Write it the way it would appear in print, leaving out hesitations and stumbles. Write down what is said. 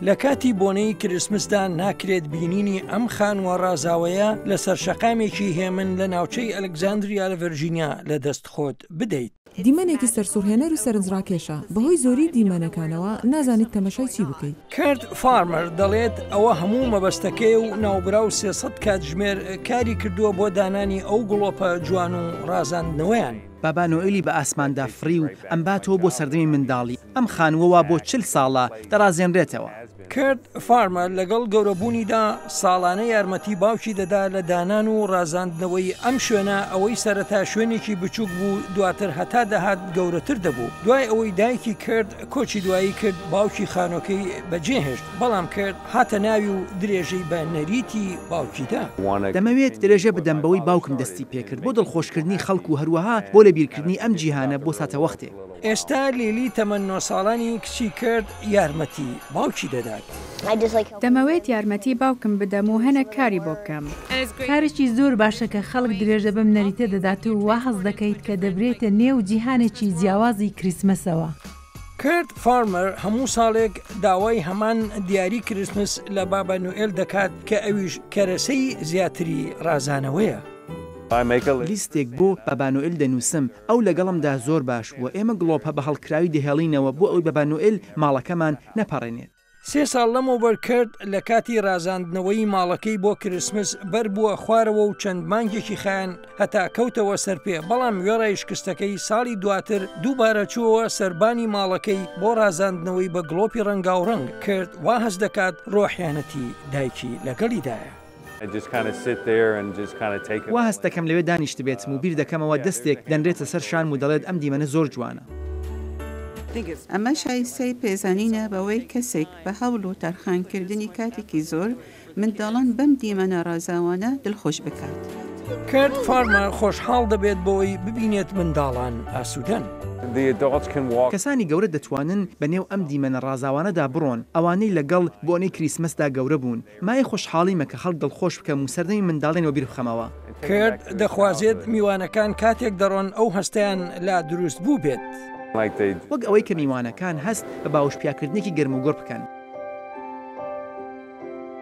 لە کاتی بۆنەی کریسمسدا ناکرێت بینینی ئەم خانووە ڕازاوەیە لەسەر شەقامێکی هێمن لە ناوچەی ئەلکزاندریا لە ڤێرجینیا لەدەست خۆت بدەیت. دیمەنێکی سەرسوڕهێنەر و سەرنجڕاکێشە، بەهۆی زۆریی دیمەنەکانەوە نازانیت تەمەشای چی بکەیت. کەرت فارمەر دەڵێت ئەوە هەموو مەبەستەکەیە و ناوبراو 300 کاتژمێر کاری کردووە بۆ دانانی ئەو گڵۆپە جوان و ڕازاندنەوەیان. بابا نۆئێلی بە ئاسماندا فڕی و ئەمباتەوە بۆ سەردەمی منداڵی. ئەم خانووە وا بۆ 40 ساڵە دەڕازێنرێتەوە. کرت فارمەر لەگەڵ گەورەبوونیدا ساڵانە یارمەتی باوکی دەدا لە دانان و ڕازاندنەوەی ئەم شوێنە، ئەوەی سەرەتا شوێنێکی بچووک بوو دواتر هەتا دەهات گەورەتر دەبوو. دوای ئەوەی دایکی کرت کۆچی دوایی کرد باوکی خانووەکەی بەجێهێشت، بەڵام کرت هاتە ناوی و درێژەی بە نەریتی باوکی دا. دەمەوێت درێژە بدەم بەوەی باوکم دەستی پێکرد بۆ دڵخۆشکردنی خەڵک و هەروەها بۆ لەبیرکردنی ئەم جیهانە بۆ ساتەوەختێک. ئێستا لیلی تەمەن نۆ ساڵانی کچی کرد یارمەتی باوکی دەدات. دەمەوێت یارمەتی باوکم بدەم و هەنێک کاری بۆ بکەم. کارێکی زۆر باشە کە خەڵک درێژە بەم نەریتە دەدات و وا هەست دەکەیت کە دەبرێیتە نێو جیهانێکی جیاوازی کریسمەسەوە. کرت فارمەر هەموو ساڵێک داوای هەمان دیاری کریسمس لە بابا نوئێل دەکات کە ئەویش کەرەسەی زیاتری ڕازانەوەیە. لیستێک بۆ بابا نۆئێل دەنووسم، ئەو لەگەڵمدا زۆر باش بووە، ئێمە گڵۆپە بە هەڵکراوی دەهێڵینەوە بۆ ئەوەی بابا نۆئێل ماڵەکەمان نەپەڕێنێت. سێ ساڵ لەمەوبەر کرت لە کاتی ڕازاندنەوەی ماڵەکەی بۆ کریسمس بەربووە خوارەوە و چەند مانگێکی خایاند هەتا کەوتەوە سەر پێ، بەڵام وێڕای شکستەکەی ساڵی دواتر دووبارە چووەوە سەربانی ماڵەکەی بۆ ڕازاندنەوەی بە گڵۆپی ڕەنگاوڕەنگ، کرت وا هەست دەکات ڕۆحیانەتی دایکی لەگەڵیدایە. وا هەست دەکەم لەوێ دانیشتبێتم و بیر دەکەمەوە دەستێک دەنرێتە سەر شانم و دەڵێت ئەم دیمەنە زۆر جوانە. ئەمە شایستەی پێزانینە بەوەی کەسێک بە هەوڵ و تەرخانکردنی کاتێکی زۆر منداڵان بەم دیمەنە ڕازاوانە دڵخۆش بکات. کرت فارمەر خۆشحاڵ دەبێت بەوەی ببینێت منداڵان ئاسوودەن. کەسانی گەورە دەتوانن بە نێو ئەم دیمەنە ڕازاوانەدا بڕۆن، ئەوانەی لەگەڵ بۆنەی کریسمەسدا گەورە بوون. مایەی خۆشحاڵیمە کە خەڵک دڵخۆش بکەم و سەردەمی منداڵیان وەبیر بخەمەوە. کرت دەخوازێت میوانەکان کاتێک دەڕۆن ئەو هەستەیان لا دروست بووبێت. وەک ئەوەی کە میوانەکان هەست بە باوشپیاکردنێکی گەرموگوڕ بکەن.